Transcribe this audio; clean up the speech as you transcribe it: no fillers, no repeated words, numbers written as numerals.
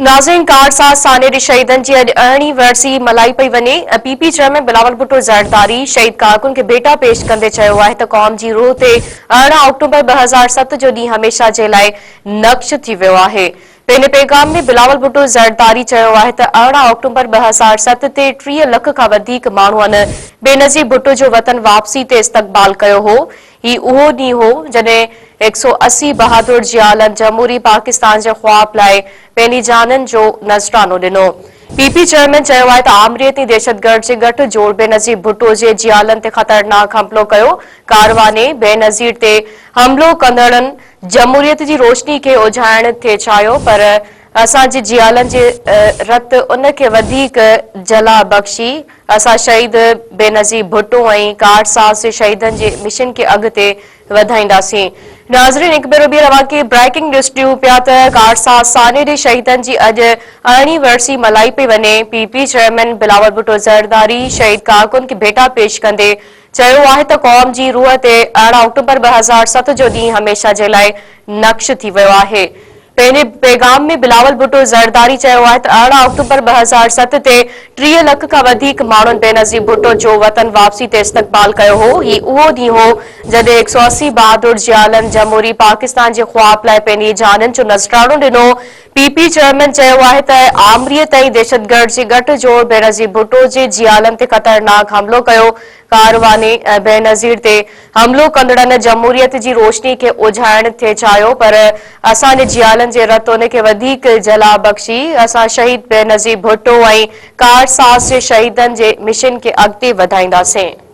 ناظرين ڪارساز سانحي جي شهيدن جي اڄ ارڙهين ورسي ملهائي پئي وڃي، P P chairman Bilawal Bhutto Zardari شهيد ڪارڪن کي ڀيٽا پيش ڪندي چيو آهي ته قوم جي روح تي 18 آڪٽوبر 2007 جو ڏينهن هميشه جي لاء نقش ٿي ويو آهي. پنهنجي پيغام ۾ بلاول ڀٽو زرداري چيو آهي ته 18 آڪٽوبر 2007 تي 30 لک کان وڌيڪ ماڻهن بينظير ڀٽو جو وطن واپسي تي استقبال ڪيو هو، هي اهو ڏينهن هو، جڏهن 180 بهادر جيالن جمهوري پاڪستان جي خواب لاء پنهنجي جانن جو نذرانو ڏنو. پي پي چيئرمين چيو آهي ته آمريتي دهشتگرد جي ڳٺ جوڙ بينظير ڀٽو جي جيالن تي خطرناڪ حملو ڪيو، ڪارواني بينظير تي حملو ڪندڙن جمهوريت جي روشني کي اجهائڻ ٿي چاهيو پر اسان جي جيالن جي رت ان کي وڌيڪ جلا بخشي، اسان شهيد بينظير ڀٽو ۽ ڪارساز جي شهيدن جي مشن کي اڳتي وڌائينداسين. ناظرين هڪ ڀيرو ٻيهر اوهان کي بريڪنگ نيوز ڏيون پيا ته ڪارساز سانحي جي شهيدن جي اڄ ارڙهين ورسي ملهائي پئي وڃي، P P chairman Bilawal Bhutto Zardari شهيد ڪارڪن کي ڀيٽا پيش ڪندي چيو آهي ته قوم جي روح تي 18 آڪٽوبر 2007 جو ڏينهن هميشه جي لاء نقش ٿي ويو آهي. پنهنجي پيغام ۾ بلاول ڀٽو زرداري چيو آهي ته 18 آڪٽوبر 2007 تي 30 لک کان وڌيڪ ماڻهن بينظير ڀٽو جو وطن واپسي تي استقبال ڪيو هو، هي اهو ڏينهن هو جڏهن 180 بهادر جيالن جمهوري پاڪستان جي خواب لاء پنهنجي جانين جو نذرانو ڏنو. پي پي چيئرمين چيو آهي ته آمريت ۽ دهشتگرد جي ڳٺ جوڙ بينظير ڀٽو جي جيالن تي خطرناڪ حملو ڪيو، ڪارواني بينظير تي حملو ڪندڙن جمهوريت جي روشني کي اجهائڻ ٿي چاهيو پر اسان جي جيالن جي رت ان کي وڌيڪ جلا بخشي، اسان شهيد بينظير ڀٽو ۽ ڪارساز جي شهيدن جي مشن کي اڳتي وڌائينداسين.